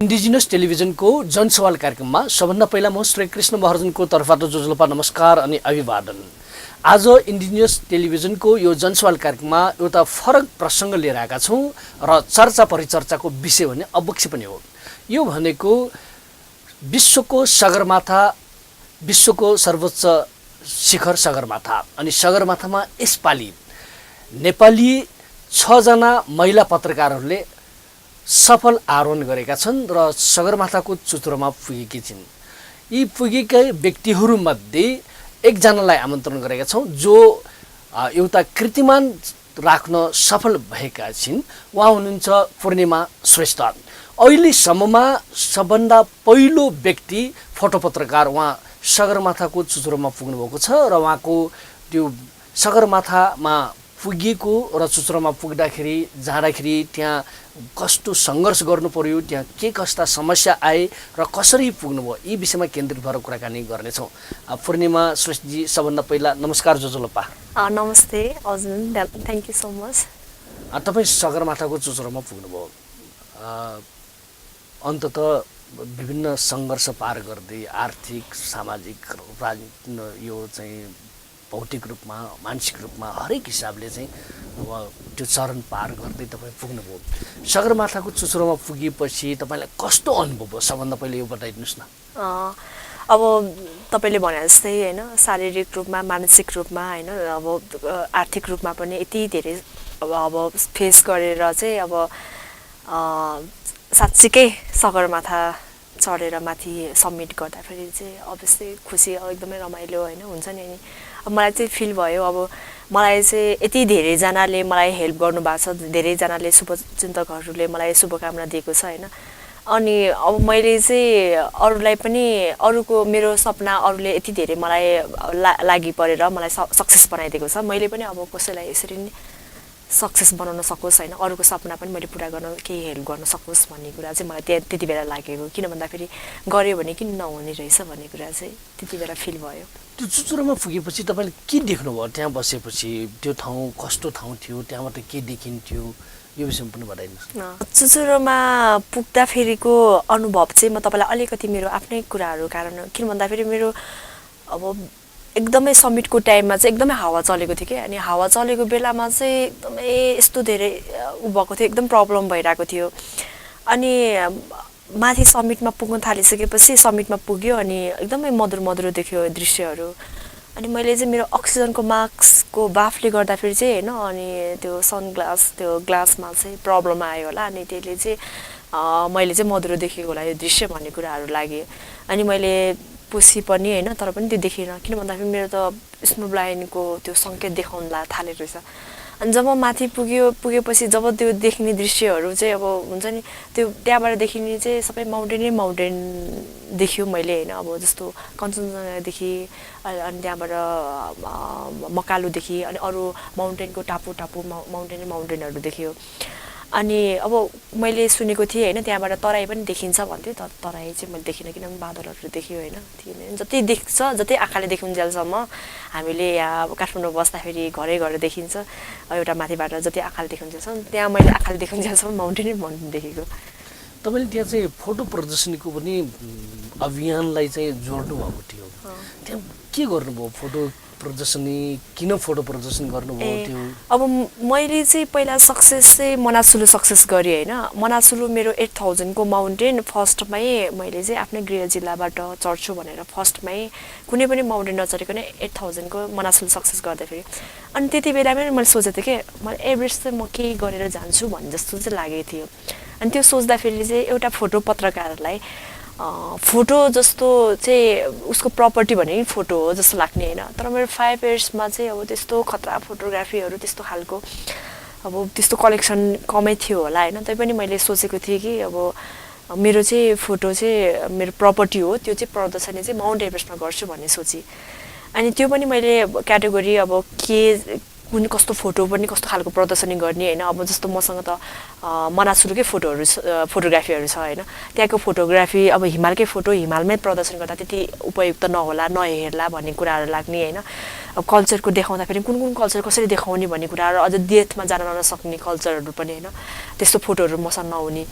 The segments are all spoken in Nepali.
इन्डिजिनस टेलिभिजनको जनसवाल कार्यक्रममा सबभन्दा पहिला म श्री कृष्ण महार्जनको तर्फबाट जोजलोपा नमस्कार अनि अभिवादन। आज इन्डिजिनस टेलिभिजनको यो जनसवाल कार्यक्रममा एउटा फरक प्रसङ्ग लिएर आएका छौँ र चर्चा परिचर्चाको विषय भने अवश्य पनि हो। यो भनेको विश्वको सगरमाथा, विश्वको सर्वोच्च शिखर सगरमाथा। अनि सगरमाथामा यसपालि नेपाली 6 जना महिला पत्रकारहरूले सफल आरोहण गरेका छन् र सगरमाथाको चुचुरोमा पुगेकी छिन्। यी पुगेका व्यक्तिहरूमध्ये एकजनालाई आमन्त्रण गरेका छौँ जो एउटा कीर्तिमान राख्न सफल भएका छिन्। उहाँ हुनुहुन्छ पूर्णिमा श्रेष्ठ। अहिलेसम्ममा सबभन्दा पहिलो व्यक्ति फोटो पत्रकार उहाँ सगरमाथाको चुचुरोमा पुग्नुभएको छ र उहाँको त्यो सगरमाथामा पुगेको र चुचुरोमा पुग्दाखेरि जाँदाखेरि त्यहाँ कस्तो सङ्घर्ष गर्नु पर्यो, त्यहाँ के कस्ता समस्या आए र कसरी पुग्नुभयो, यी विषयमा केन्द्रित भएर कुराकानी गर्नेछौँ। पूर्णिमा श्रेष्ठजी, सबभन्दा पहिला नमस्कार जोजलोपा। नमस्ते Arjun, thank you so much. तपाईँ सगरमाथाको चुचुरोमा पुग्नुभयो, अन्तत विभिन्न सङ्घर्ष पार गर्दै आर्थिक, सामाजिक, राजनीतिक, यो चाहिँ भौतिक रूपमा, मानसिक रूपमा हरेक हिसाबले चाहिँ अब त्यो चरण पार गर्दै तपाईँ पुग्नुभयो। सगरमाथाको चुचुरोमा पुगेपछि तपाईँलाई कस्तो अनुभव भयो, सबभन्दा पहिले यो बताइदिनुहोस् न। अब तपाईँले भने जस्तै होइन, शारीरिक रूपमा, मानसिक रूपमा होइन, अब आर्थिक रूपमा पनि यति धेरै अब फेस गरेर चाहिँ अब साँच्चीकै सगरमाथा चढेर माथि सब्मिट गर्दाखेरि चाहिँ अभियसली खुसी, एकदमै रमाइलो होइन हुन्छ नि। अनि अब मलाई चाहिँ फिल भयो, अब मलाई चाहिँ यति धेरैजनाले मलाई हेल्प गर्नुभएको छ, धेरैजनाले शुभचिन्तकहरूले मलाई शुभकामना दिएको छ होइन। अनि अब मैले चाहिँ अरूलाई पनि, अरूको मेरो सपना अरूले यति धेरै मलाई लागि परेर मलाई सक्सेस बनाइदिएको छ। मैले पनि अब कसैलाई यसरी नै सक्सेस बनाउन सकोस् होइन, अरूको सपना पनि मैले पुरा गर्न, केही हेल्प गर्न सकोस् भन्ने कुरा चाहिँ मलाई त्यति बेला लागेको। किन भन्दाखेरि गऱ्यो भने किन नहुने रहेछ भन्ने कुरा चाहिँ त्यति बेला फिल भयो। त्यो चुचुरोमा पुगेपछि तपाईँले के देख्नुभयो, त्यहाँ बसेपछि त्यो ठाउँ कस्तो ठाउँ थियो, त्यहाँबाट के देखिन्थ्यो, यो विषयमा पनि बताइदिनुहोस् न। चुचुरोमा पुग्दाखेरिको अनुभव चाहिँ म तपाईँलाई अलिकति मेरो आफ्नै कुराहरू कारण, किन भन्दाखेरि मेरो अब एकदमै समिटको टाइममा चाहिँ एकदमै हावा चलेको थियो कि। अनि हावा चलेको बेलामा चाहिँ एकदमै यस्तो धेरै भएको थियो, एकदम प्रब्लम भइरहेको थियो। अनि माथि समिटमा पुग्न थालिसकेपछि समिटमा पुग्यो अनि एकदमै मधुर मधुर देख्यो दृश्यहरू। अनि मैले चाहिँ मेरो अक्सिजनको मास्कको बाफले गर्दाखेरि चाहिँ होइन, अनि त्यो सनग्लास, त्यो ग्लासमा चाहिँ प्रब्लम आयो होला, अनि त्यसले चाहिँ मैले चाहिँ मधुरो देखेको होला यो दृश्य भन्ने कुराहरू लाग्यो। अनि मैले पुसी पनि होइन, तर पनि त्यो देखिनँ। किन भन्दाखेरि मेरो त स्नो ब्लाइन्डको त्यो सङ्केत देखाउन थालेको रहेछ। अनि जब माथि पुगेपछि जब त्यो देखिने दृश्यहरू चाहिँ अब हुन्छ नि, त्यो त्यहाँबाट देखिने चाहिँ सबै माउन्टेनै माउन्टेन देख्यो मैले होइन। अब जस्तो कञ्चनजङ्घादेखि अनि त्यहाँबाट मकालुदेखि अनि अरू माउन्टेनको टापु माउन्टेनहरू देखियो। अनि अब मैले सुनेको थिएँ होइन, त्यहाँबाट तराई पनि देखिन्छ भन्थ्यो, तर तराई चाहिँ मैले देखिनँ, किनभने बादलहरू देखियो होइन। जति देख्छ, जति आँखाले देखुन्जेलसम्म हामीले यहाँ काठमाडौँ बस्दाखेरि घरै देखिन्छ एउटा माथिबाट, जति आँखाले देखुन्जेलसम्म, त्यहाँ मैले आँखाले देखुन्जेलसम्म माउन्टेनै माउन्टेन देखेको। तपाईँले त्यहाँ चाहिँ फोटो प्रदर्शनीको पनि अभियानलाई चाहिँ जोड्नु भएको थियो, त्यहाँ के गर्नुभयो? फोटो प्रदर्शनी, किन फोटो प्रदर्शन गर्नुभयो थियो? अब मैले चाहिँ पहिला सक्सेस चाहिँ मनासुलु सक्सेस गरेँ होइन। मनासुलु मेरो 8000 को माउन्टेन फर्स्टमै मैले चाहिँ आफ्नै गृह जिल्लाबाट चढ्छु भनेर फर्स्टमै कुनै पनि माउन्टेन नचढेको नै 8000 को मनासुलु सक्सेस गर्दाखेरि। अनि त्यति बेलामै मैले सोचेको थिएँ कि मलाई एभरेस्ट चाहिँ म केही गरेर जान्छु भन्ने जस्तो चाहिँ लागेको थियो। अनि त्यो सोच्दाखेरि चाहिँ एउटा फोटो पत्रकारलाई फोटो जस्तो चाहिँ उसको प्रपर्टी भने फोटो हो जस्तो लाग्ने होइन। तर मेरो 5 इयर्समा चाहिँ अब त्यस्तो खतरा फोटोग्राफीहरू त्यस्तो खालको अब त्यस्तो कलेक्सन कमै थियो होला होइन। तैपनि मैले सोचेको थिएँ कि अब मेरो चाहिँ फोटो चाहिँ मेरो प्रपर्टी हो, त्यो चाहिँ प्रदर्शनी चाहिँ माउन्ट एभरेस्टमा गर्छु भन्ने सोचेँ। अनि त्यो पनि मैले क्याटेगोरी अब के कुन कस्तो फोटो पनि कस्तो खालको प्रदर्शनी गर्ने होइन। अब जस्तो मसँग त मनासुलुकै फोटोग्राफीहरू छ होइन। त्यहाँको फोटोग्राफी अब हिमालकै फोटो हिमालमै प्रदर्शन गर्दा त्यति उपयुक्त नहोला, नहेर्ला भन्ने कुराहरू लाग्ने होइन। अब कल्चरको देखाउँदाखेरि कुन कुन कल्चर कसरी देखाउने भन्ने कुराहरू, अझ डेथमा जान नसक्ने कल्चरहरू पनि होइन, त्यस्तो फोटोहरू मसँग नहुने।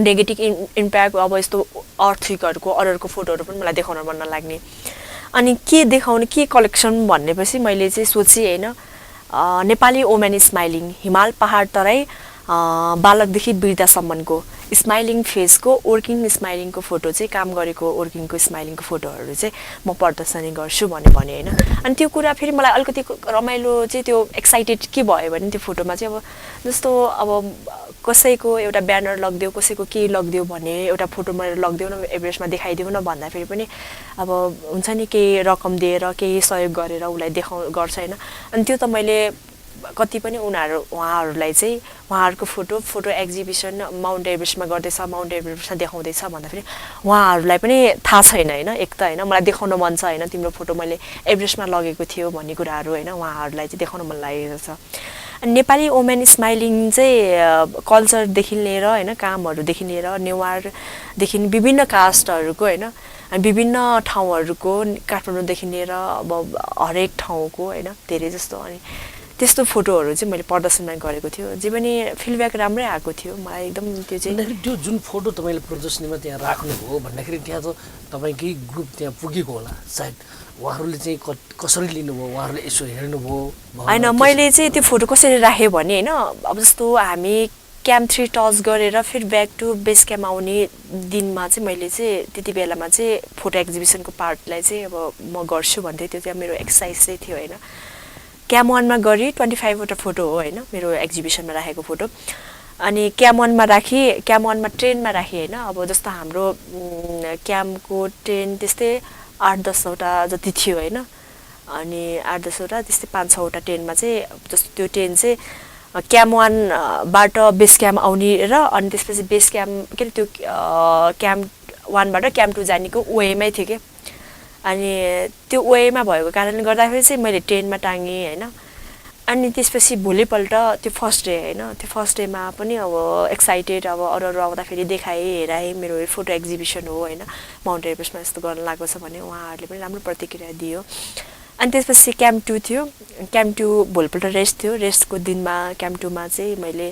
नेगेटिभ इम्प्याक्ट अब यस्तो अर्थक्वेकहरूको अरूहरूको फोटोहरू पनि मलाई देखाउन मन नलाग्ने अनि के देखाउने के कलेक्सन भन्नेपछि मैले चाहिँ सोचेँ होइन नेपाली वुमेन स्माइलिङ हिमाल पहाड तराई बालकदेखि वृद्धासम्मको स्माइलिङ फेसको वर्किङ स्माइलिङको फोटो चाहिँ काम गरेको वर्किङको स्माइलिङको फोटोहरू चाहिँ म प्रदर्शनी गर्छु भने होइन अनि त्यो कुरा फेरि मलाई अलिकति रमाइलो चाहिँ त्यो एक्साइटेड के भयो भने त्यो फोटोमा चाहिँ अब जस्तो अब कसैको एउटा ब्यानर लगिदियो कसैको के लगिदियो भने एउटा फोटो मैले लगिदिउ न एभरेस्टमा देखाइदिउ न भन्दाखेरि पनि अब हुन्छ नि केही रकम दिएर केही सहयोग गरेर उसलाई गर्छ होइन अनि त्यो त मैले कति पनि उहाँहरूलाई चाहिँ उहाँहरूको फोटो एक्जिबिसन माउन्ट एभरेस्टमा गर्दैछ माउन्ट एभरेस्टमा देखाउँदैछ भन्दाखेरि उहाँहरूलाई पनि थाहा छैन होइन एक त होइन मलाई देखाउन मन छ होइन तिम्रो फोटो मैले एभरेस्टमा लगेको थियो भन्ने कुराहरू होइन उहाँहरूलाई चाहिँ देखाउन मन लागेको छ नेपाली वुमेन स्माइलिङ चाहिँ कल्चरदेखि लिएर होइन कामहरूदेखि लिएर नेवारदेखि विभिन्न कास्टहरूको होइन विभिन्न ठाउँहरूको काठमाडौँदेखि लिएर अब हरेक ठाउँको होइन धेरै जस्तो अनि त्यस्तो फोटोहरू चाहिँ मैले प्रदर्शनमा गरेको थियो जे पनि फिडब्याक राम्रै आएको थियो मलाई एकदम त्यो चाहिँ त्यो जुन फोटो तपाईँले प्रदर्शनीमा त्यहाँ राख्नुभयो भन्दाखेरि त्यहाँ त तपाईँकै ग्रुप त्यहाँ पुगेको होला सायद उहाँहरूले चाहिँ कसरी लिनुभयो उहाँहरूले यसो हेर्नुभयो होइन मैले चाहिँ त्यो फोटो कसरी राखेँ भने होइन अब जस्तो हामी क्याम्प 3 टच गरेर फेरि ब्याक टु बेस क्याम्प आउने दिनमा चाहिँ मैले चाहिँ त्यति बेलामा चाहिँ फोटो एक्जिबिसनको पार्टलाई चाहिँ अब म गर्छु भन्दै त्यो चाहिँ मेरो एक्सर्साइज चाहिँ थियो होइन क्याम्प 1मा गरी 25 वटा फोटो हो होइन मेरो एक्जिबिसनमा राखेको फोटो अनि क्याम्प 1मा राखेँ क्याम्प 1मा ट्रेनमा राखेँ होइन अब जस्तो हाम्रो क्याम्पको ट्रेन त्यस्तै 8-10 वटा जति थियो होइन अनि 8-10 वटा त्यस्तै 5-6 वटा ट्रेनमा चाहिँ जस्तो त्यो ट्रेन चाहिँ क्याम्प 1बाट बेस क्याम्प आउने र अनि त्यसपछि बेस क्याम्प के अरे त्यो क्याम्प 1बाट क्याम्प 2 जानेको वेमै थियो के अनि त्यो वेमा भएको कारणले गर्दाखेरि चाहिँ मैले ट्रेनमा टाँगेँ होइन अनि त्यसपछि भोलिपल्ट त्यो फर्स्ट डे होइन त्यो फर्स्ट डेमा पनि अब एक्साइटेड अब अरू आउँदाखेरि देखाएँ हेराएँ मेरो फोटो एक्जिबिसन हो होइन माउन्ट एभरेस्टमा यस्तो गर्न लागेको छ भने उहाँहरूले पनि राम्रो प्रतिक्रिया दियो अनि त्यसपछि क्याम्प 2 थियो क्याम्प 2 भोलिपल्ट रेस्ट थियो रेस्टको दिनमा क्याम्प 2मा चाहिँ मैले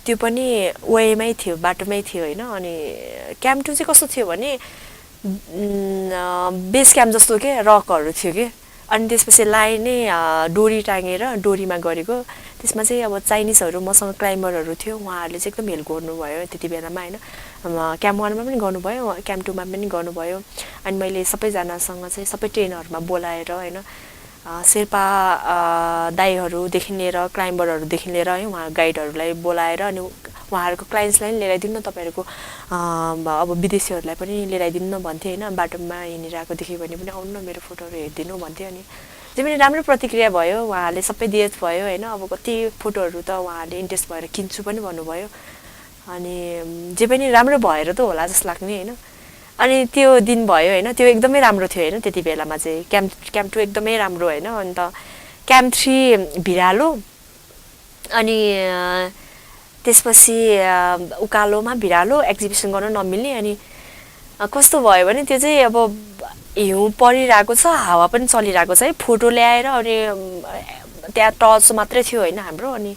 त्यो पनि वेमै थियो बाटोमै थियो होइन अनि क्याम्प 2 चाहिँ कस्तो थियो भने बेस क्याम्प जस्तो के रकहरू थियो कि अनि त्यसपछि लाइनै डोरी टाँगेर डोरीमा गरेको त्यसमा चाहिँ अब चाइनिजहरू मसँग क्लाइम्बरहरू थियो उहाँहरूले चाहिँ एकदम हेल्प गर्नुभयो त्यति बेलामा होइन क्याम्प 1मा पनि गर्नुभयो क्याम्प 2मा पनि गर्नुभयो अनि मैले सबैजनासँग चाहिँ सबै ट्रेनहरूमा बोलाएर होइन शेर्पा दाईहरूदेखि लिएर क्लाइम्बरहरूदेखि लिएर है उहाँ गाइडहरूलाई बोलाएर अनि उहाँहरूको क्लाइन्ट्सलाई पनि लिएर आइदिनु न तपाईँहरूको अब विदेशीहरूलाई पनि लिएर आइदिनु न भन्थेँ होइन बाटोमा हिँडिरहेको देख्यो भने पनि आउनु न मेरो फोटोहरू हेरिदिनु भन्थ्यो अनि जे पनि राम्रो प्रतिक्रिया भयो उहाँहरूले सबै दिएत भयो होइन अब कति फोटोहरू त उहाँहरूले इन्ट्रेस्ट भएर किन्छु पनि भन्नुभयो अनि जे पनि राम्रो भएर त होला जस्तो लाग्ने होइन अनि त्यो दिन भयो होइन त्यो एकदमै राम्रो थियो होइन त्यति बेलामा चाहिँ क्याम्प 2 एकदमै राम्रो होइन अन्त क्याम्प 3 भिरालो अनि त्यसपछि उकालोमा भिरालो एक्जिबिसन गर्न नमिल्ने अनि कस्तो भयो भने त्यो चाहिँ अब हिउँ परिरहेको छ हावा पनि चलिरहेको छ है फोटो ल्याएर अनि त्यहाँ टच मात्रै थियो होइन हाम्रो अनि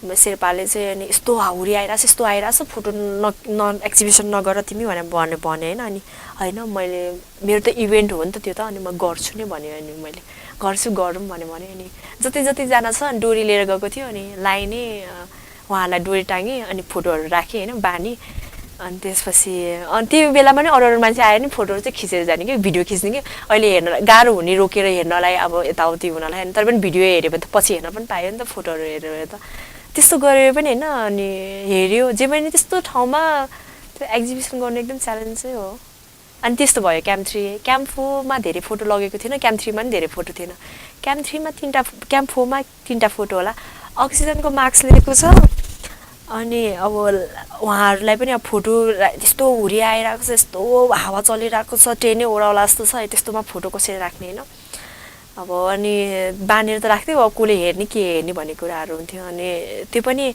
शेर्पाले चाहिँ अनि यस्तो हाउरी आइरहेछ यस्तो आइरहेछ फोटो न एक्जिबिसन नगर तिमी भने होइन अनि होइन मैले मेरो त इभेन्ट हो नि त त्यो त अनि म गर्छु नै भने अनि मैले गर्छु गरौँ भने अनि जतिजना छ अनि डोरी लिएर गएको थियो अनि लाइनै उहाँलाई डोरी टाँगेँ अनि फोटोहरू राखेँ होइन बानी अनि त्यसपछि अनि त्यो बेलामा नि अरू मान्छे आयो नि फोटोहरू चाहिँ खिचेर जाने कि भिडियो खिच्ने कि अहिले हेर्न गाह्रो हुने रोकेर हेर्नलाई अब यताउति हुनलाई होइन तर पनि भिडियो हेऱ्यो भने त पछि हेर्न पनि पायो नि त फोटोहरू हेरेर त त्यस्तो गरेर पनि होइन अनि हेऱ्यो जे पनि त्यस्तो ठाउँमा त्यो एक्जिबिसन गर्नु एकदम च्यालेन्जै हो अनि त्यस्तो भयो क्याम्प 3 क्याम्प 4मा धेरै फोटो लगेको थिएन क्याम्प 3मा पनि धेरै फोटो थिएन क्याम्प 3मा 3टा क्याम्प 4मा 3टा फोटो होला अक्सिजनको मार्क्स लिएको छ अनि अब उहाँहरूलाई पनि अब फोटो त्यस्तो हुरी आइरहेको छ यस्तो हावा चलिरहेको छ ट्रेनै ओडाउला जस्तो छ त्यस्तोमा फोटो कसरी राख्ने होइन अब अनि बानेर त राख्थ्यो अब कसले हेर्ने के हेर्ने भन्ने कुराहरू हुन्थ्यो अनि त्यो पनि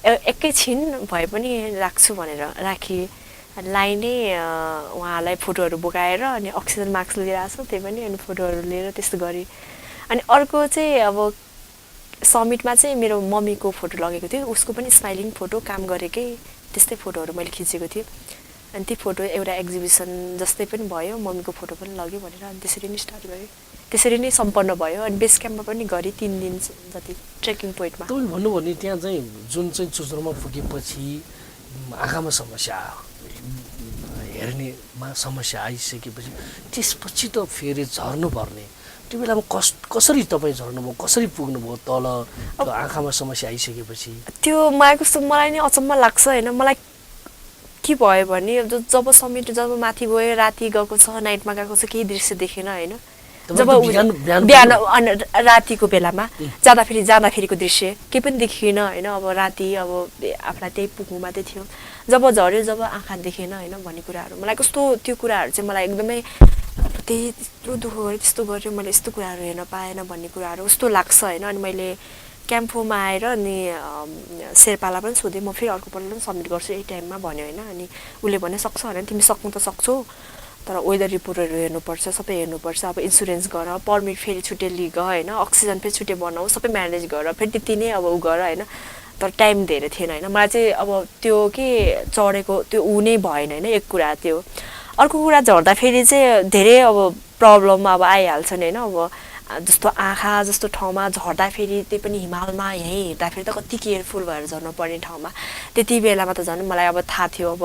एकैछिन भए पनि राख्छु भनेर राखेँ लाइनै उहाँलाई फोटोहरू बोकाएर अनि अक्सिजन मार्क्स लिइरहेको छ त्यही पनि अनि फोटोहरू लिएर त्यस्तो गरेँ अनि अर्को चाहिँ अब समिटमा चाहिँ मेरो मम्मीको फोटो लगेको थियो, उसको पनि स्माइलिङ फोटो काम गरेकै त्यस्तै फोटोहरू मैले खिचेको थिएँ। अनि त्यो फोटो एउटा एक्जिबिसन जस्तै पनि भयो, मम्मीको फोटो पनि लग्यो भनेर अनि त्यसरी नै स्टार्ट गरेँ। त्यसरी नै सम्पन्न भयो। अनि बेस क्याम्पमा पनि गरेँ 3 दिन जति ट्रेकिङ पोइन्टमा। तपाईले भन्नुभयो नि त्यहाँ चाहिँ जुन चाहिँ चुचुरोमा पुगेपछि आँखामा समस्या हेर्नेमा समस्या आइसकेपछि त्यसपछि त फेरि झर्नुपर्ने, त्यो बेलामा कसरी तपाईँ झर्नुभयो, कसरी पुग्नुभयो तल त्यो आँखामा समस्या आइसकेपछि? त्यो मलाई नै अचम्म लाग्छ होइन। मलाई के भयो भने जब समिट जब माथि गयो, राति गएको छ, नाइटमा गएको छ, केही दृश्य देखेन होइन। जब बिहान रातिको बेलामा जाँदाफेरिको दृश्य केही पनि देखिएन होइन। अब राति अब आफूलाई त्यही पुग्नु मात्रै थियो। जब झऱ्यो, जब आँखा देखेन होइन भन्ने कुराहरू मलाई कस्तो, त्यो कुराहरू चाहिँ मलाई एकदमै त्यही यत्रो दुःख गरेँ, त्यस्तो गरेँ, मैले यस्तो कुराहरू हेर्न पाएन भन्ने कुराहरू कस्तो लाग्छ होइन। अनि मैले क्याम्पमा आएर अनि शेर्पालाई पनि सोधेँ, म फेरि अर्कोपल्ट पनि सब्मिट गर्छु यही टाइममा भन्यो होइन। अनि उसले भने सक्छ होइन, तिमी सक्नु त सक्छौ, तर वेदर रिपोर्टहरू हेर्नुपर्छ, सबै हेर्नुपर्छ। अब इन्सुरेन्स गर, पर्मिट फेरि छुट्टै लिग होइन, अक्सिजन फेरि छुट्टै बनाऊ, सबै म्यानेज गर, फेरि त्यति नै अब ऊ गर होइन। तर टाइम धेरै थिएन होइन। मलाई चाहिँ अब त्यो के चढेको त्यो ऊ नै भएन होइन, एक कुरा त्यो। अर्को कुरा झर्दाखेरि चाहिँ धेरै अब प्रब्लम अब आइहाल्छन् होइन। अब जस्तो आँखा जस्तो ठाउँमा झर्दाखेरि त्यही पनि हिमालमा यहीँ हिँड्दाखेरि त कति केयरफुल भएर झर्नुपर्ने ठाउँमा, त्यति बेलामा त झन् मलाई अब थाहा थियो अब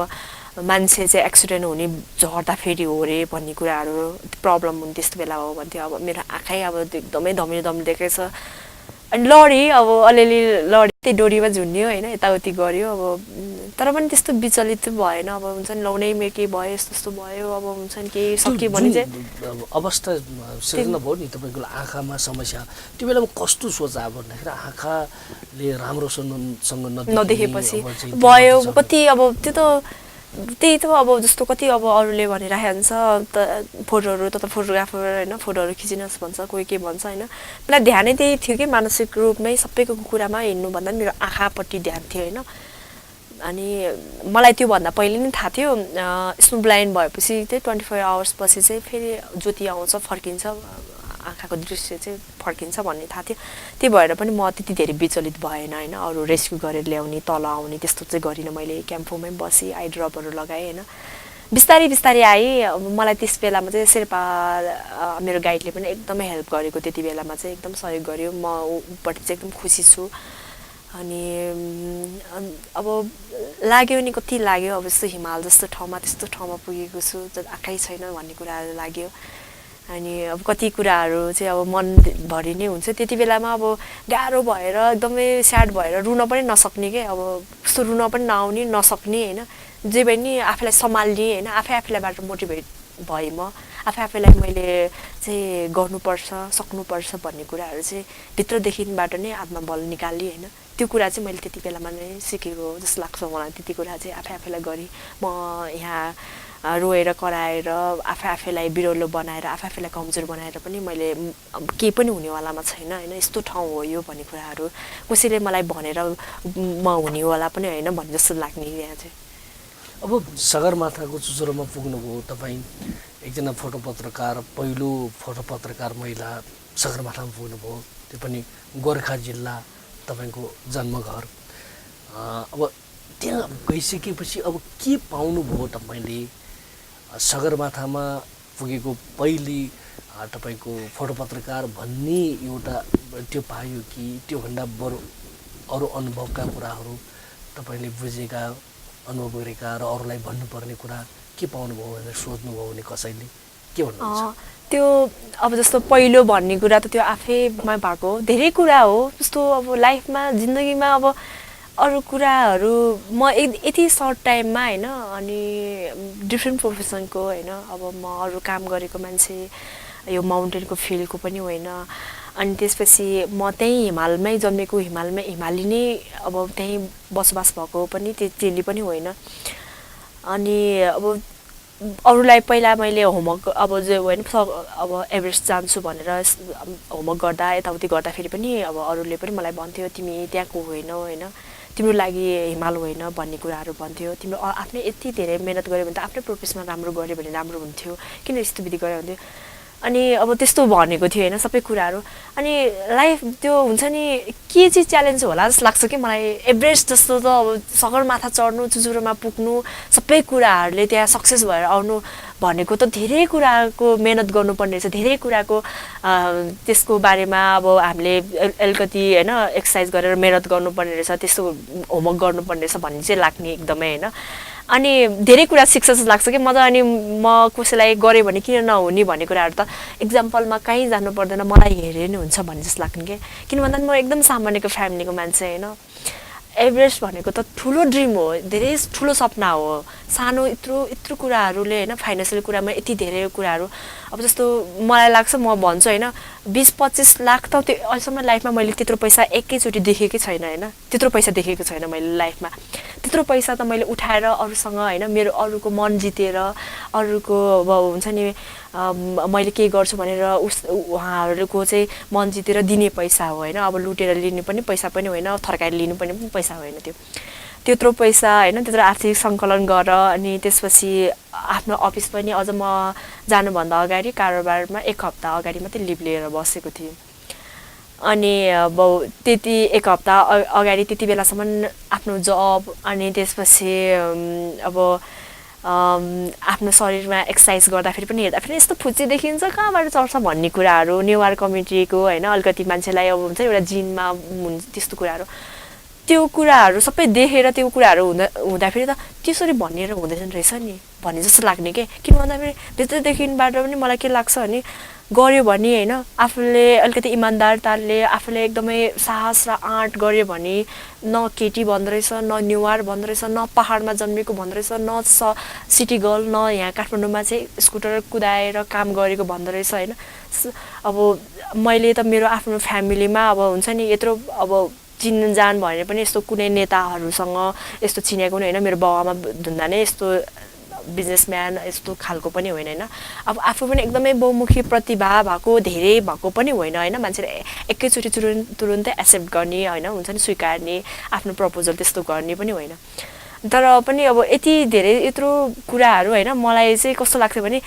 मान्छे चाहिँ एक्सिडेन्ट हुने झर्दाखेरि हो रे भन्ने कुराहरू प्रब्लम हुने त्यस्तो बेला हो भन्थ्यो। अब मेरो आँखै अब एकदमै धमिलो देखेछ। अनि लडेँ, अब अलिअलि लडेँ, त्यही डोरीमा झुन्डियो होइन, यताउति गऱ्यो। अब तर पनि त्यस्तो विचलित भएन। अब हुन्छ नि लाउनै मेरो केही भयो, यस्तो भयो, अब हुन्छ नि केही सक्यो भने चाहिँ अवस्था सिर्जना भयो नि तपाईँको आँखामा समस्या, त्यो बेलामा कस्तो सोच आयो भन्दाखेरि आँखाले राम्रोसँग नदेखेपछि भयो कति। अब त्यो त त्यही त अब जस्तो कति अब अरूले भनिराखेको हुन्छ त फोटोहरू त फोटोग्राफर होइन, फोटोहरू खिचिनुहोस् भन्छ, कोही के भन्छ होइन। मलाई ध्यानै त्यही थियो कि मानसिक रूपमै सबैको कुरामा हिँड्नुभन्दा पनि मेरो आँखापट्टि ध्यान थियो होइन। अनि मलाई त्योभन्दा पहिले नै थाहा थियो स्नो ब्लाइन्ड भएपछि चाहिँ 24 आवर्स पछि चाहिँ फेरि ज्योति आउँछ, फर्किन्छ, आँखाको दृश्य चाहिँ फर्किन्छ भन्ने थाहा थियो। त्यही भएर पनि म त्यति धेरै विचलित भएन होइन। अरू रेस्क्यु गरेर ल्याउने, तल आउने त्यस्तो चाहिँ गरिनँ। मैले क्याम्पोमै बसेँ, आई ड्रपहरू लगाएँ होइन। बिस्तारै बिस्तारै आएँ। अब मलाई त्यस बेलामा चाहिँ शेर्पा मेरो गाइडले पनि एकदमै हेल्प गरेको, त्यति बेलामा चाहिँ एकदम सहयोग गर्यो। म ऊपट्टि चाहिँ एकदम खुसी छु। अनि अब लाग्यो नि कति लाग्यो, अब यस्तो हिमाल जस्तो ठाउँमा त्यस्तो ठाउँमा पुगेको छु, आँखै छैन भन्ने कुराहरू लाग्यो। अनि अब कति कुराहरू चाहिँ अब मनभरि नै हुन्छ। त्यति बेलामा अब गाह्रो भएर एकदमै स्याड भएर रुन पनि नसक्ने के, अब कस्तो रुन पनि नआउने नसक्ने होइन। जे भए नि आफूलाई सम्हाल्ने होइन, आफैबाट मोटिभेट भएँ म। आफैलाई मैले चाहिँ गर्नुपर्छ, सक्नुपर्छ भन्ने कुराहरू चाहिँ भित्रदेखिबाट नै आत्मबल निकाल्ने होइन। त्यो कुरा चाहिँ मैले त्यति बेलामा नै सिकेको जस्तो लाग्छ मलाई। त्यति कुरा चाहिँ आफैलाई गरेँ म। यहाँ रोएर कराएर आफैलाई बिरालो बनाएर आफैलाई कमजोर बनाएर पनि मैले केही पनि हुनेवालामा छैन होइन, यस्तो ठाउँ हो यो भन्ने कुराहरू कसैले मलाई भनेर म हुनेवाला पनि होइन भन्ने जस्तो लाग्ने यहाँ चाहिँ। अब सगरमाथाको चुचुरोमा पुग्नुभयो तपाईँ, एकजना फोटो पत्रकार, पहिलो फोटो पत्रकार महिला सगरमाथामा पुग्नुभयो, त्यो पनि गोर्खा जिल्ला तपाईँको जन्मघर। अब त्यहाँ गइसकेपछि अब के पाउनुभयो तपाईँले? सगरमाथामा पुगेको पहिली तपाईँको फोटो पत्रकार भन्ने एउटा त्यो पायो कि त्योभन्दा बरु अरू अनुभवका कुराहरू तपाईँले बुझेका, अनुभव गरेका र अरूलाई भन्नुपर्ने कुरा के पाउनुभयो भनेर सोध्नुभयो भने कसैले के भन्नुहुन्छ? त्यो अब जस्तो पहिलो भन्ने कुरा त त्यो आफैमा भएको धेरै कुरा हो। जस्तो अब लाइफमा जिन्दगीमा अब अरू कुराहरू म यति सर्ट टाइममा होइन, अनि डिफ्रेन्ट प्रोफेसनको होइन, अब म अरू काम गरेको मान्छे, यो माउन्टेनको फिल्डको पनि होइन। अनि त्यसपछि म त्यहीँ हिमालमै जन्मेको, हिमाली नै अब त्यहीँ बसोबास भएको पनि त्यसले पनि होइन। अनि अब अरूलाई पहिला मैले होमवर्क अब जो होइन अब एभरेस्ट जान्छु भनेर होमवर्क गर्दा यताउति गर्दाखेरि पनि अब अरूले पनि मलाई भन्थ्यो तिमी त्यहाँको होइनौ होइन, तिम्रो लागि हिमाल होइन भन्ने कुराहरू भन्थ्यो। तिम्रो आफ्नै यति धेरै मेहनत गर्यो भने त आफ्नै प्रोफेसनमा राम्रो गर्यो भने राम्रो हुन्थ्यो, किन यस्तो विधि गर्यो भन्थ्यो। अनि अब त्यस्तो भनेको थियो होइन सबै कुराहरू अनि लाइफ त्यो हुन्छ नि के चाहिँ च्यालेन्ज होला जस्तो लाग्छ कि मलाई एभरेस्ट जस्तो त अब सगरमाथा चढ्नु चुचुरोमा पुग्नु सबै कुराहरूले त्यहाँ सक्सेस भएर आउनु भनेको त धेरै कुराको मेहनत गर्नुपर्ने रहेछ धेरै कुराको त्यसको बारेमा अब हामीले अलिकति होइन एक्सर्साइज गरेर मेहनत गर्नुपर्ने रहेछ त्यस्तो होमवर्क गर्नुपर्ने रहेछ भन्ने चाहिँ लाग्ने एकदमै होइन अनि धेरै कुरा सिक्छ जस्तो लाग्छ कि म त अनि म कसैलाई गरेँ भने किन नहुने भन्ने कुराहरू त एक्जाम्पलमा कहीँ जानु पर्दैन मलाई हेरे नै हुन्छ भन्ने जस्तो लाग्ने कि किन भन्दा म एकदम सामान्यको फ्यामिलीको मान्छे होइन एभरेस्ट भनेको त ठुलो ड्रिम हो धेरै ठुलो सपना हो सानो यत्रो कुराहरूले होइन फाइनेन्सियल कुरामा यति धेरै कुराहरू अब जस्तो मलाई लाग्छ म भन्छु होइन 20-25 लाख त त्यो अहिलेसम्म लाइफमा मैले त्यत्रो पैसा एकैचोटि देखेकै छैन होइन त्यत्रो पैसा देखेको छैन मैले लाइफमा त्यत्रो पैसा त मैले उठाएर अरूसँग होइन मेरो अरूको मन जितेर अरूको अब हुन्छ नि मैले के गर्छु भनेर उहाँहरूको चाहिँ मन जितेर दिने पैसा हो होइन अब लुटेर लिने पनि पैसा पनि होइन थर्काएर लिनु पनि पैसा होइन त्यो त्यत्रो पैसा होइन त्यत्रो आर्थिक सङ्कलन गर अनि त्यसपछि आफ्नो अफिस पनि अझ म जानुभन्दा अगाडि कारोबारमा 1 हप्ता अगाडि मात्रै लिभ लिएर बसेको थिएँ अनि अब त्यति 1 हप्ता अगाडि त्यति बेलासम्म आफ्नो जब अनि त्यसपछि अब आफ्नो शरीरमा एक्सर्साइज गर्दाखेरि पनि हेर्दाखेरि यस्तो फुच्ची देखिन्छ कहाँबाट चढ्छ भन्ने कुराहरू नेवार कम्युनिटीको होइन अलिकति मान्छेलाई अब हुन्छ एउटा जिनमा त्यस्तो कुराहरू त्यो कुराहरू सबै देखेर त्यो कुराहरू हुँदाखेरि त त्यसरी भनेर हुँदैन रहेछ नि भन्ने जस्तो लाग्ने के किन भन्दाखेरि भित्रदेखिबाट पनि मलाई के लाग्छ भने गर्यो भने होइन आफूले अलिकति इमान्दारताले आफूले एकदमै साहस र आँट गर्यो भने न केटी भन्दो रहेछ न नेवार भन्दो रहेछ न पहाडमा जन्मेको भन्दो रहेछ न सिटी गर्ल न यहाँ काठमाडौँमा चाहिँ स्कुटर कुदाएर काम गरेको भन्दो रहेछ होइन अब मैले त मेरो आफ्नो फ्यामिलीमा अब हुन्छ नि यत्रो अब चिनजान भने पनि यस्तो कुनै नेताहरूसँग यस्तो चिनेको पनि होइन मेरो बाउआमा धुन्दा नै यस्तो बिजनेसम्यान यस्तो खालको पनि होइन होइन अब आफू पनि एकदमै बहुमुखी प्रतिभा भएको धेरै भएको पनि होइन होइन मान्छेले एकैचोटि तुरुन्तै एक्सेप्ट गर्ने होइन हुन्छ नि स्वीकार्ने आफ्नो प्रपोजल त्यस्तो गर्ने पनि होइन तर पनि अब यति धेरै यत्रो कुराहरू होइन मलाई चाहिँ कस्तो लाग्छ भने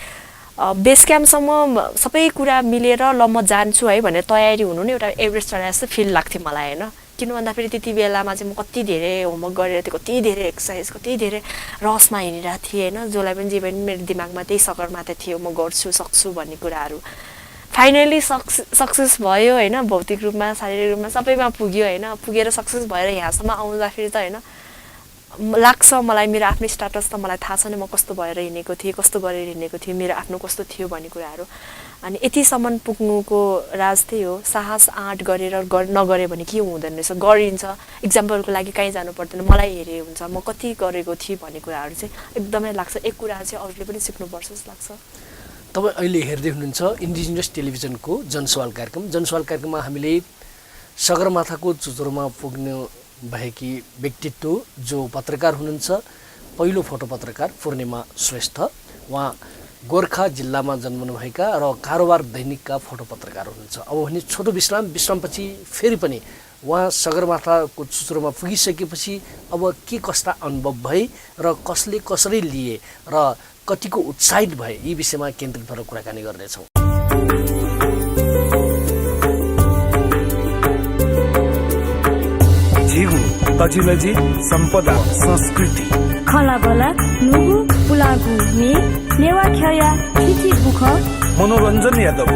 बेस क्याम्पसम्म सबै कुरा मिलेर ल म जान्छु है भनेर तयारी हुनु नै एउटा एभरेस्ट चढाए जस्तो फिल लाग्थ्यो मलाई होइन किन भन्दाखेरि त्यति बेलामा चाहिँ म कति धेरै होमवर्क गरेर थिएँ कति धेरै एक्सर्साइज कति धेरै रसमा हिँडिरहेको थिएँ होइन जसलाई पनि जे पनि मेरो दिमागमा त्यही सगरमाथा थियो म गर्छु सक्छु भन्ने कुराहरू फाइनली सक्सेस भयो होइन भौतिक रूपमा शारीरिक रूपमा सबैमा पुग्यो होइन पुगेर सक्सेस भएर यहाँसम्म आउँदाखेरि त होइन लाग्छ मलाई मेरो आफ्नो स्ट्याटस त मलाई थाहा छ नि म कस्तो भएर हिँडेको थिएँ कस्तो गरेर हिँडेको थिएँ मेरो आफ्नो कस्तो थियो भन्ने कुराहरू अनि यतिसम्म पुग्नुको राज त्यही हो साहस आँट गरेर नगरे भने के हुँदैन रहेछ गरिन्छ इक्जाम्पलको लागि कहीँ जानु पर्दैन मलाई हेरे हुन्छ म कति गरेको थिएँ भन्ने कुराहरू चाहिँ एकदमै लाग्छ एक कुरा चाहिँ अरूले पनि सिक्नुपर्छ जस्तो लाग्छ तपाईँ अहिले हेर्दै हुनुहुन्छ इन्डिजिनियस टेलिभिजनको जनसवाल कार्यक्रममा हामीले सगरमाथाको चुचुरोमा पुग्नु भएकी व्यक्तित्व जो पत्रकार हुनुहुन्छ पहिलो फोटो पत्रकार पूर्णिमा श्रेष्ठ उहाँ गोर्खा जिल्लामा जन्मनुभएका र कारोबार दैनिकका फोटो पत्रकार हुनुहुन्छ अब भने छोटो विश्रामपछि फेरि पनि उहाँ सगरमाथाको चुचुरोमा पुगिसकेपछि अब के कस्ता अनुभव भए र कसले कसरी लिए र कतिको उत्साहित भए यी विषयमा केन्द्रित भएर कुराकानी गर्नेछौँ। झिगु तजिलजी सम्पदा संस्कृति खलाबला नुगु पुलागु ने नेवा ख्या थिथि बुख मनोरञ्जन यादव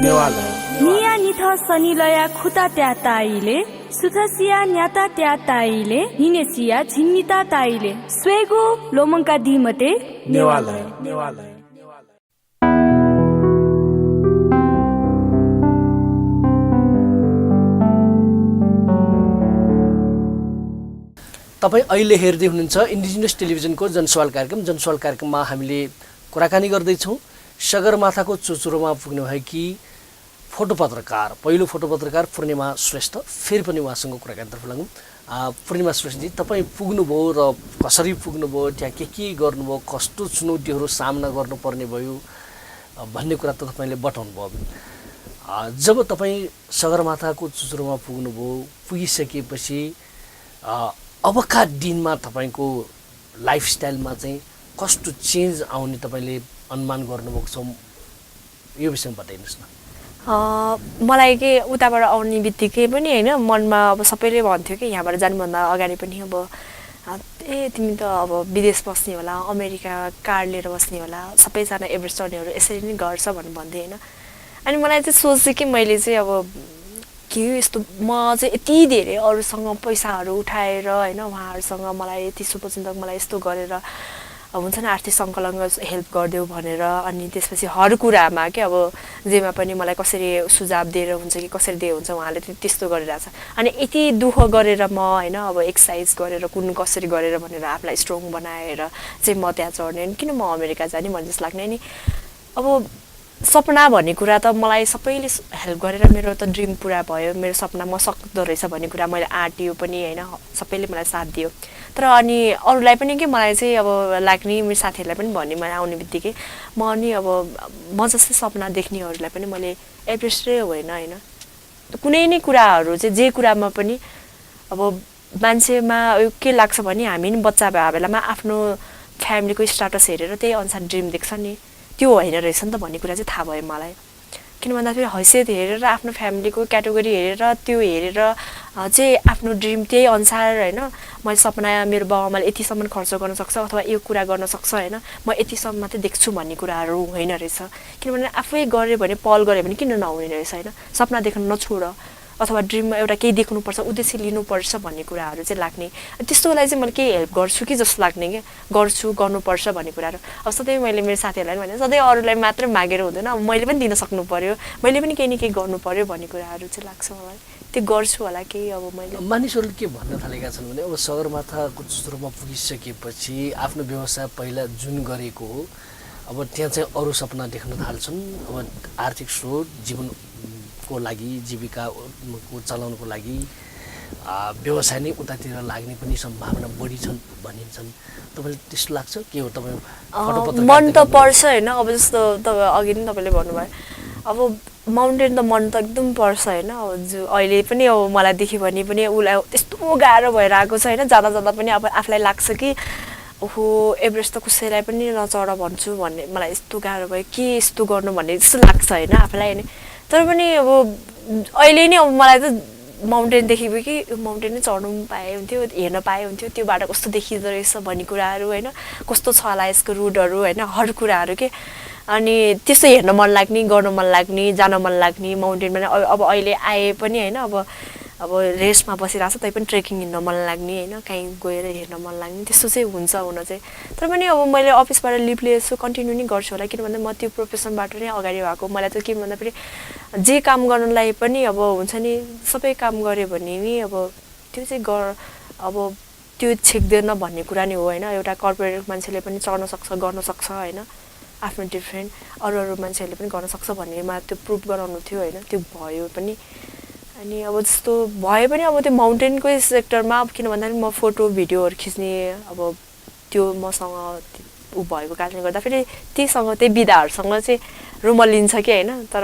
नेवाल निया निथ सनिलया खुता त्या ताइले सुथसिया न्याता त्या ताइले निनेसिया झिन्निता ताइले स्वेगु लोमंका दिमते नेवाल तपाईँ अहिले हेर्दै हुनुहुन्छ इन्डिजिनियस टेलिभिजनको जनसवाल कार्यक्रममा हामीले कुराकानी गर्दैछौँ सगरमाथाको चुचुरोमा पुग्नु भएकी फोटो पत्रकार पहिलो फोटो पत्रकार पूर्णिमा श्रेष्ठ फेरि पनि उहाँसँग कुराकानीतर्फ लागौँ। पूर्णिमा श्रेष्ठजी तपाईँ पुग्नुभयो र कसरी पुग्नुभयो त्यहाँ के गर्नुभयो कस्तो चुनौतीहरू सामना गर्नुपर्ने भयो भन्ने कुरा त तपाईँले बताउनु भयो। जब तपाईँ सगरमाथाको चुचुरोमा पुगिसकेपछि अबका दिनमा तपाईँको लाइफस्टाइलमा चाहिँ कस्तो चेन्ज आउने तपाईँले अनुमान गर्नुभएको छ यो विषयमा बताइदिनुहोस् न। मलाई के उताबाट आउने बित्तिकै पनि होइन मनमा अब सबैले भन्थ्यो कि यहाँबाट जानुभन्दा अगाडि पनि अब तिमी त अब विदेश बस्ने होला, अमेरिका कार लिएर बस्ने होला, सबैजना एभरेस्ट चढ्नेहरू यसरी नै गर्छ भनेर भन्थे होइन। अनि मलाई चाहिँ सोच्थेँ कि मैले चाहिँ अब के यस्तो म चाहिँ यति धेरै अरूसँग पैसाहरू उठाएर होइन उहाँहरूसँग मलाई यति सुपचिन्तक मलाई यस्तो गरेर अब हुन्छ नि आर्थिक सङ्कलन हेल्प गरिदेऊ भनेर, अनि त्यसपछि हर कुरामा के अब जेमा पनि मलाई कसरी सुझाव दिएर हुन्छ कि कसरी दिए हुन्छ उहाँले त्यस्तो गरिरहेछ। अनि यति दुःख गरेर म होइन अब एक्सर्साइज गरेर कुन कसरी गरेर भनेर आफूलाई स्ट्रङ बनाएर चाहिँ म त्यहाँ चढ्ने, किन म अमेरिका जाने भन्ने जस्तो लाग्ने। नि अब सपना भन्ने कुरा त मलाई सबैले हेल्प गरेर मेरो त ड्रिम पुरा भयो, मेरो सपना म सक्दो रहेछ भन्ने कुरा मैले आँटियो पनि होइन, सबैले मलाई साथ दियो। तर अनि अरूलाई पनि के मलाई चाहिँ अब लाग्ने, मेरो साथीहरूलाई पनि भन्ने मलाई आउने बित्तिकै म अनि अब म जस्तै सपना देख्नेहरूलाई पनि मैले एभरेस्टै होइन होइन कुनै नै कुराहरू चाहिँ जे कुरामा पनि अब मान्छेमा के लाग्छ भने हामी नि बच्चा भए बेलामा आफ्नो फ्यामिलीको स्टाटस हेरेर त्यही अनुसार ड्रिम देख्छ नि, त्यो होइन रहेछ नि त भन्ने कुरा चाहिँ थाहा भयो मलाई। किन भन्दाखेरि हैसियत हेरेर आफ्नो फ्यामिलीको क्याटेगोरी हेरेर त्यो हेरेर चाहिँ आफ्नो ड्रिम त्यही अनुसार होइन मैले सपना मेरो बाबुआमाले यतिसम्म खर्च गर्न सक्छ अथवा यो कुरा गर्न सक्छ होइन म यतिसम्म मात्रै देख्छु भन्ने कुराहरू होइन रहेछ। किनभने आफै गऱ्यो भने पहल गऱ्यो भने किन नहुने रहेछ होइन, सपना देख्न नछोड अथवा ड्रिममा एउटा केही देख्नुपर्छ, उद्देश्य लिनुपर्छ भन्ने कुराहरू चाहिँ लाग्ने। त्यस्तोलाई चाहिँ मैले केही हेल्प गर्छु कि जस्तो लाग्ने क्या, गर्छु गर्नुपर्छ भन्ने कुराहरू। अब सधैँ मैले मेरो साथीहरूलाई पनि भने सधैँ अरूलाई मात्रै मागेर हुँदैन, अब मैले पनि दिन सक्नु पऱ्यो, मैले पनि केही न केही गर्नु पऱ्यो भन्ने कुराहरू चाहिँ लाग्छ मलाई। त्यो गर्छु होला केही अब मैले। मानिसहरूले के भन्न थालेका छन् भने अब सगरमाथाको चुचुरोमा पुगिसकेपछि आफ्नो व्यवसाय पहिला जुन गरेको हो अब त्यहाँ चाहिँ अरू सपना देख्न थाल्छन्। अब आर्थिक स्रोत जीवनको लागि जीविकाको चलाउनको लागि व्यवसाय नै उतातिर लाग्ने पनि सम्भावना बढी छन् भनिन्छन्। तपाईँलाई त्यस्तो लाग्छ के हो? तपाईँ मन त पर्छ होइन, अब जस्तो तपाईँ अघि नै तपाईँले भन्नुभयो अब माउन्टेन त मन त एकदम पर्छ होइन। अब जो अहिले पनि अब मलाई देख्यो भने पनि उसलाई त्यस्तो गाह्रो भएर आएको छ होइन, जाँदा जाँदा पनि अब आफूलाई लाग्छ कि ओहो एभरेस्ट त कसैलाई पनि नचढ भन्छु भन्ने, मलाई यस्तो गाह्रो भयो के यस्तो गर्नु भन्ने जस्तो लाग्छ होइन आफूलाई होइन। तर पनि अब अहिले नै अब मलाई त माउन्टेन देखेको कि माउन्टेन नै चढ्नु पाए हुन्थ्यो, हेर्न पाए हुन्थ्यो, त्यो बाटो कस्तो देखिँदो रहेछ भन्ने कुराहरू होइन, कस्तो छ होला यसको रुटहरू होइन, हर कुराहरू के। अनि त्यस्तो हेर्न मन लाग्ने, गर्न मन लाग्ने, जान मन लाग्ने माउन्टेनमा। अब अहिले आए पनि होइन अब रेस्टमा बसिरहेको छ तै पनि ट्रेकिङ हिँड्न मन लाग्ने होइन, कहीँ गएर हेर्न मन लाग्ने त्यस्तो चाहिँ हुन्छ हुन चाहिँ। तर पनि अब मैले अफिसबाट लिभ लिएछु कन्टिन्यू नै गर्छु होला, किनभने म त्यो प्रोफेसनबाट नै अगाडि भएको। मलाई चाहिँ के भन्दा फेरि जे काम गर्नलाई पनि अब हुन्छ नि सबै काम गऱ्यो भने नि अब त्यो चाहिँ अब त्यो छेक्दैन भन्ने कुरा नै हो होइन। एउटा कर्पोरेट मान्छेले पनि चढ्न सक्छ गर्न सक्छ होइन, आफ्नो डिफ्रेन्ट अरू मान्छेहरूले पनि गर्न सक्छ भन्नेमा त्यो प्रुभ गराउनु थियो होइन, त्यो भयो पनि। अनि अब जस्तो भए पनि अब त्यो माउन्टेनकै सेक्टरमा अब किन भन्दाखेरि म फोटो भिडियोहरू खिच्ने अब त्यो मसँग ऊ भएको कारणले गर्दा फेरि त्यही विधाहरूसँग चाहिँ रुमलिन्छ कि होइन। तर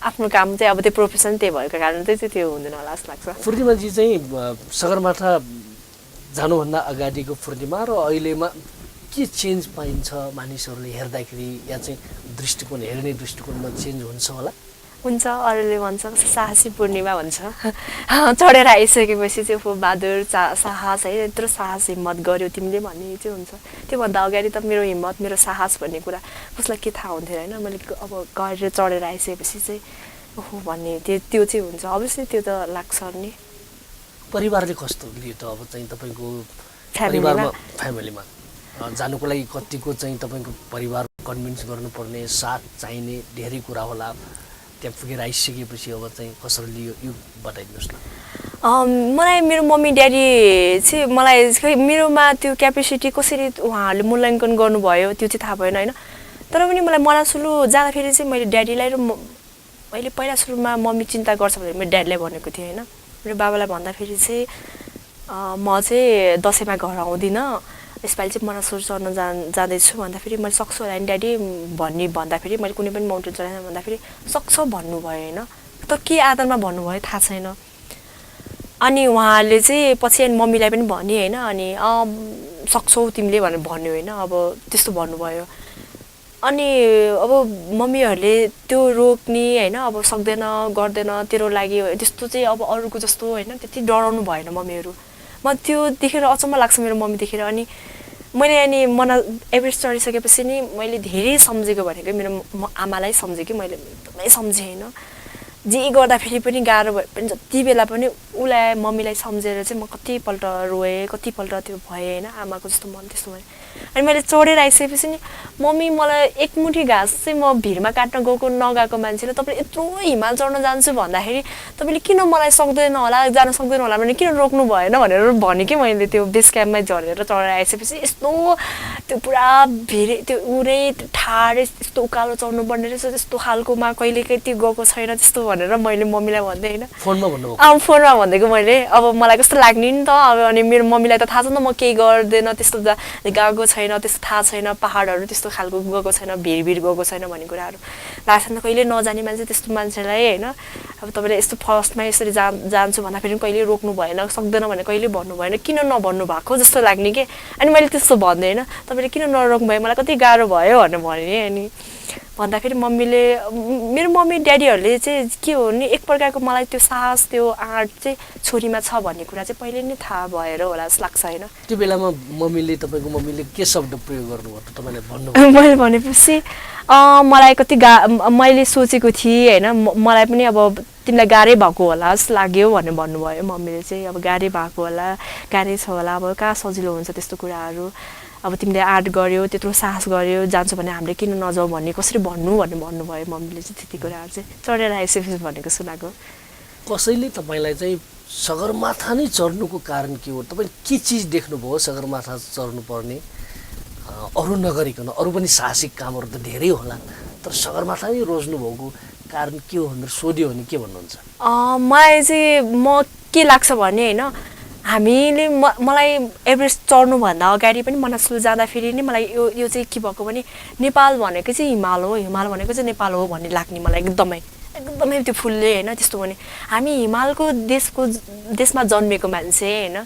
आफ्नो काम चाहिँ अब त्यो प्रोफेसन त्यही भएको कारण चाहिँ त्यो हुँदैन होला जस्तो लाग्छ। पूर्णिमाजी चाहिँ सगरमाथा जानुभन्दा अगाडिको पूर्णिमा र अहिलेमा के चेन्ज पाइन्छ मानिसहरूले हेर्दाखेरि, या चाहिँ दृष्टिकोण हेर्ने दृष्टिकोणमा चेन्ज हुन्छ होला? हुन्छ, अरूले भन्छ साहसी पूर्णिमा भन्छ, चढेर आइसकेपछि चाहिँ बहादुर साहस है, यत्रो साहस हिम्मत गर्यो तिमीले भन्ने चाहिँ हुन्छ। त्योभन्दा अगाडि त मेरो हिम्मत मेरो साहस भन्ने कुरा कसलाई के थाहा हुन्थ्यो होइन। मैले अब गरेर चढेर आइसकेपछि चाहिँ ओहो भन्ने त्यो चाहिँ हुन्छ, अभियसली त्यो त लाग्छ नि। परिवारले कस्तो लियो त अब चाहिँ तपाईँको फ्यामिलीमा जानुको लागि कतिको चाहिँ तपाईँको परिवार कन्भिन्स गर्नुपर्ने, साथ चाहिने धेरै कुरा होला, त्यहाँ पुगेर आइसकेपछि अब चाहिँ कसरी लियो यो बताइदिनुहोस् न। मलाई मेरो मम्मी ड्याडी चाहिँ मलाई खै मेरोमा त्यो क्यापेसिटी कसरी उहाँहरूले मूल्याङ्कन गर्नुभयो त्यो चाहिँ थाहा भएन होइन। तर पनि मलाई मनासुलु जाँदाखेरि चाहिँ मैले ड्याडीलाई र मैले पहिला सुरुमा मम्मी चिन्ता गर्छ भनेर मेरो ड्याडीलाई भनेको थिएँ होइन। मेरो बाबालाई भन्दाखेरि चाहिँ म चाहिँ दसैँमा घर आउँदिनँ, यसपालि चाहिँ मनासुर चढ्न जाँदैछु भन्दाखेरि मैले सक्छु होला नि ड्याडी भन्दाखेरि मैले कुनै पनि माउन्टेन चढाएन भन्दाखेरि सक्छ भन्नुभयो होइन। तर के आधारमा भन्नुभयो थाहा छैन। अनि उहाँले चाहिँ पछि मम्मीलाई पनि भने होइन, अनि सक्छौ तिमीले भनेर भन्यो होइन। अब त्यस्तो भन्नुभयो। अनि अब मम्मीहरूले त्यो रोक्ने होइन अब सक्दैन गर्दैन तेरो लागि त्यस्तो चाहिँ अब अरूको जस्तो होइन त्यति डराउनु भएन मम्मीहरू म त्यो देखेर अचम्म लाग्छ मेरो मम्मी देखेर अनि मैले अनि एभरेस्ट चढिसकेपछि नि मैले धेरै सम्झेको भनेको मेरो आमालाई सम्झेँ कि मैले एकदमै सम्झेँ होइन जे गर्दाखेरि पनि गाह्रो भए पनि जति बेला पनि उसलाई मम्मीलाई सम्झेर चाहिँ म कतिपल्ट रोएँ कतिपल्ट त्यो भएँ होइन आमाको जस्तो मन त्यस्तो भएँ अनि मैले चढेर आइसकेपछि नि मम्मी मलाई एकमुठी घाँस चाहिँ म भिरमा काट्न नगएको मान्छेले तपाईँले यत्रो हिमाल चढ्न जान्छु भन्दाखेरि तपाईँले किन मलाई सक्दैन होला जान सक्दैन होला भने किन रोक्नु भएन भनेर भने कि मैले त्यो बेस क्याम्पमा झरेर चढेर आइसकेपछि यस्तो त्यो पुरा भिरे त्यो उरै ठाडै यस्तो उकालो चढ्नु पर्ने रहेछ त्यस्तो खालकोमा कहिले त्यो गएको छैन त्यस्तो भनेर मैले मम्मीलाई भन्दै होइन फोनमा भनेको मैले अब मलाई कस्तो लाग्ने नि त अब अनि मेरो मम्मीलाई त थाहा छ नि त म केही गर्दैन त्यस्तो गएको छैन त्यस्तो थाहा छैन पहाडहरू त्यस्तो खालको गएको छैन भिड गएको छैन भन्ने कुराहरू लाग्छ नि त कहिले नजाने मान्छे त्यस्तो मान्छेलाई होइन अब तपाईँले यस्तो फर्स्टमा यसरी जान्छु भन्दाखेरि कहिले रोक्नु भएन सक्दैन भने कहिले भन्नु भएन किन नभन्नु भएको जस्तो लाग्ने कि अनि मैले त्यस्तो भन्दै होइन तपाईँले किन नरोक्नु भयो मलाई कति गाह्रो भयो भनेर भने अनि भन्दाखेरि मम्मीले मेरो मम्मी ड्याडीहरूले चाहिँ के हो नि एक प्रकारको मलाई त्यो साहस त्यो आँट चाहिँ छोरीमा छ भन्ने कुरा चाहिँ पहिले नै थाहा भएर होला जस्तो लाग्छ होइन त्यो बेलामा तपाईँको मम्मीले के शब्द प्रयोग गर्नुभयो त तपाईँले भन्नु मैले भनेपछि मलाई कति मैले सोचेको थिएँ होइन मलाई पनि अब तिमीलाई गाह्रै भएको होला जस्तो लाग्यो भनेर भन्नुभयो मम्मीले चाहिँ अब गाह्रै भएको होला गाह्रै छ होला अब कहाँ सजिलो हुन्छ त्यस्तो कुराहरू अब तिमीले आर्ट गर्यो त्यत्रो साहस गर्यो जान्छौ भने हामीले किन नजाऊ भन्ने कसरी भन्नु भनेर भन्नुभयो मम्मीले चाहिँ त्यति कुराहरू चाहिँ चढेर आइसकेपछि भनेको सुनाएको कसैले तपाईँलाई चाहिँ सगरमाथा नै चढ्नुको कारण के हो तपाईँ के चिज देख्नुभयो सगरमाथा चढ्नु पर्ने अरू नगरिकन अरू पनि साहसिक कामहरू त धेरै होला तर सगरमाथा नै रोज्नु भएको कारण के हो भनेर सोध्यो भने के भन्नुहुन्छ मलाई चाहिँ म के लाग्छ भने होइन हामीले मलाई एभरेस्ट चढ्नुभन्दा अगाडि पनि मनासुलु जाँदाखेरि नै मलाई यो चाहिँ के भएको भने नेपाल भनेको चाहिँ हिमाल हो हिमाल भनेको चाहिँ नेपाल हो भन्ने लाग्ने मलाई एकदमै त्यो फुलले होइन त्यस्तो भने हामी हिमालको देशमा जन्मेको मान्छे होइन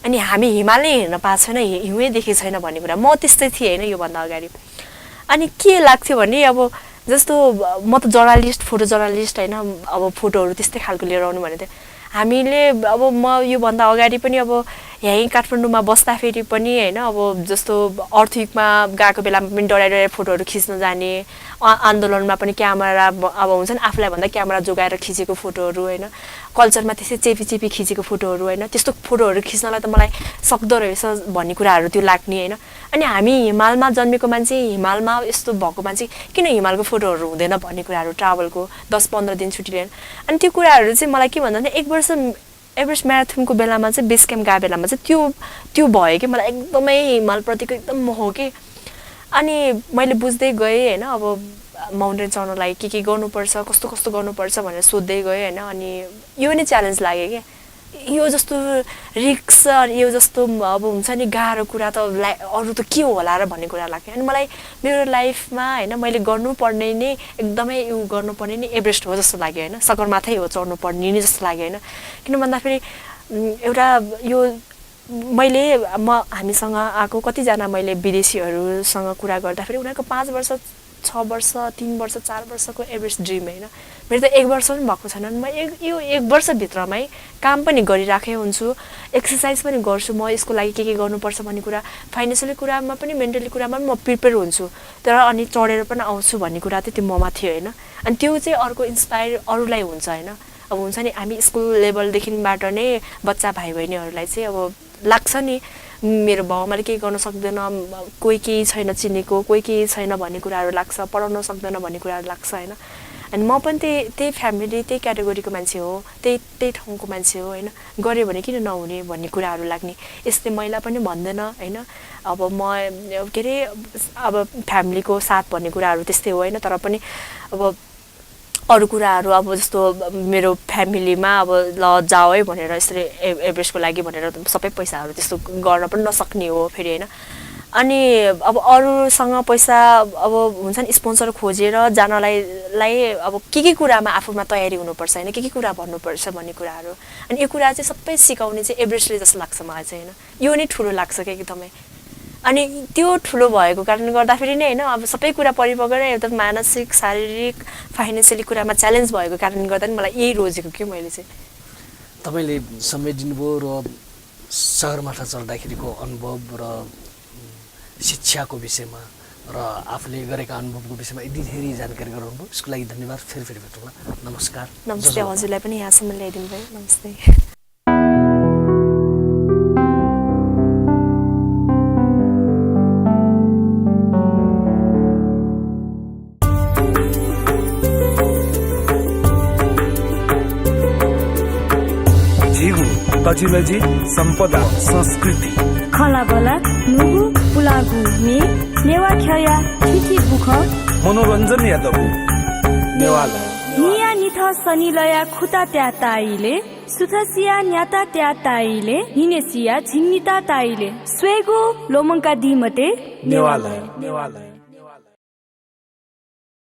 अनि हामी हिमालै हेर्न पाएको छैन हिउँै देखेको छैन भन्ने कुरा म त्यस्तै थिएँ होइन योभन्दा अगाडि अनि के लाग्थ्यो भने अब जस्तो म त फोटो जर्नलिस्ट होइन अब फोटोहरू त्यस्तै खालको लिएर आउनु भनेको थिएँ हामीले अब म योभन्दा अगाडि पनि अब यहीँ काठमाडौँमा बस्दाखेरि पनि होइन अब जस्तो अर्थविकमा गएको बेलामा पनि डराएर फोटोहरू खिच्न जाने आन्दोलनमा पनि क्यामेरा अब हुन्छ नि आफूलाई भन्दा क्यामेरा जोगाएर खिचेको फोटोहरू होइन कल्चरमा त्यसै चेपी खिचेको फोटोहरू होइन त्यस्तो फोटोहरू खिच्नलाई त मलाई सक्दो रहेछ भन्ने कुराहरू त्यो लाग्ने होइन अनि हामी हिमालमा जन्मेको मान्छे हिमालमा यस्तो भएको मान्छे किन हिमालको फोटोहरू हुँदैन भन्ने कुराहरू ट्राभलको 10-15 दिन छुट्टी लिएर अनि त्यो कुराहरू चाहिँ मलाई के भन्दा एक वर्ष एभरेस्ट म्याराथनको बेलामा चाहिँ बेस क्याम्प गएको बेलामा चाहिँ त्यो भयो कि मलाई एकदमै हिमालप्रतिको एकदम मोह के अनि मैले बुझ्दै गएँ होइन अब माउन्टेन चढ्नलाई के गर्नुपर्छ कस्तो गर्नुपर्छ भनेर सोध्दै गएँ होइन अनि यो नै च्यालेन्ज लाग्यो कि यो जस्तो रिक्स यो जस्तो अब हुन्छ नि गाह्रो कुरा त अरू त के होला र भन्ने कुरा लाग्यो अनि मलाई मेरो लाइफमा होइन मैले गर्नुपर्ने नै एकदमै यो गर्नुपर्ने नै एभरेस्ट हो जस्तो लाग्यो होइन सगरमाथै हो चढ्नुपर्ने नै जस्तो लाग्यो होइन किन भन्दाखेरि एउटा यो हामीसँग आएको कतिजना मैले विदेशीहरूसँग कुरा गर्दाखेरि उनीहरूको 5 वर्ष 6 वर्ष 3 वर्ष 4 वर्षको एभरेस्ट ड्रिम होइन मेरो त 1 वर्ष पनि भएको छैन म यो 1 वर्षभित्रमै काम पनि गरिराखेँ हुन्छु एक्सर्साइज पनि गर्छु म यसको लागि के गर्नुपर्छ भन्ने कुरा फाइनेन्सियली कुरामा पनि मेन्टली कुरामा पनि म प्रिपेयर हुन्छु तर अनि चढेर पनि आउँछु भन्ने कुरा चाहिँ त्यो ममा थियो होइन अनि त्यो चाहिँ अर्को इन्सपायर अरूलाई हुन्छ होइन अब हुन्छ नि हामी स्कुल लेभलदेखिबाट नै बच्चा भाइ बहिनीहरूलाई चाहिँ अब लाग्छ नि मेरो बाउआमाले केही गर्न सक्दैन कोही केही छैन चिनेको कोही केही छैन भन्ने कुराहरू लाग्छ पढाउन सक्दैन भन्ने कुराहरू लाग्छ होइन अनि म पनि त्यही फ्यामिली त्यही क्याटेगोरीको मान्छे हो त्यही ठाउँको मान्छे हो होइन गऱ्यो भने किन नहुने भन्ने कुराहरू लाग्ने यसले महिला पनि भन्दैन होइन अब म के अरे अब फ्यामिलीको साथ भन्ने कुराहरू त्यस्तै हो होइन तर पनि अब अरू कुराहरू अब जस्तो मेरो फ्यामिलीमा अब ल जाऊ है भनेर यसरी एभरेस्टको लागि भनेर सबै पैसाहरू त्यस्तो गर्न पनि नसक्ने हो फेरि होइन अनि अब अरूसँग पैसा अब हुन्छ नि स्पोन्सर खोजेर जानलाई अब के कुरामा आफूमा तयारी हुनुपर्छ होइन के कुरा भन्नुपर्छ भन्ने कुराहरू अनि यो कुरा चाहिँ सबै सिकाउने चाहिँ एभरेस्टले जस्तो लाग्छ मलाई चाहिँ होइन यो नै ठुलो लाग्छ क्या एकदमै अनि त्यो ठुलो भएको कारणले गर्दाखेरि नै होइन अब सबै कुरा परिपक्व नै एउटा मानसिक शारीरिक फाइनेन्सियली कुरामा च्यालेन्ज भएको कारणले गर्दा नि मलाई यही रोजेको के मैले चाहिँ तपाईँले समय दिनुभयो र सगरमाथा चढ्दाखेरिको अनुभव र शिक्षाको विषयमा र आफूले गरेका अनुभवको विषयमा यति धेरै जानकारी गराउनुभयो यसको लागि धन्यवाद। फेरि भेटौँला। नमस्कार। नमस्ते। हजुरलाई पनि यहाँसम्म ल्याइदिनु भयो। नमस्ते। तजिलजी सम्पदा संस्कृति खलाबला नुगु पुलागु मे नेवा खया ठिठी बुख मनोरञ्जन यादव नेवाला निया निथ सनिलया खुता त्या ताइले सुथसिया न्याता त्या ताइले हिनेसिया झिन्निता ताइले स्वेगु लोमङ्का दिमते नेवाला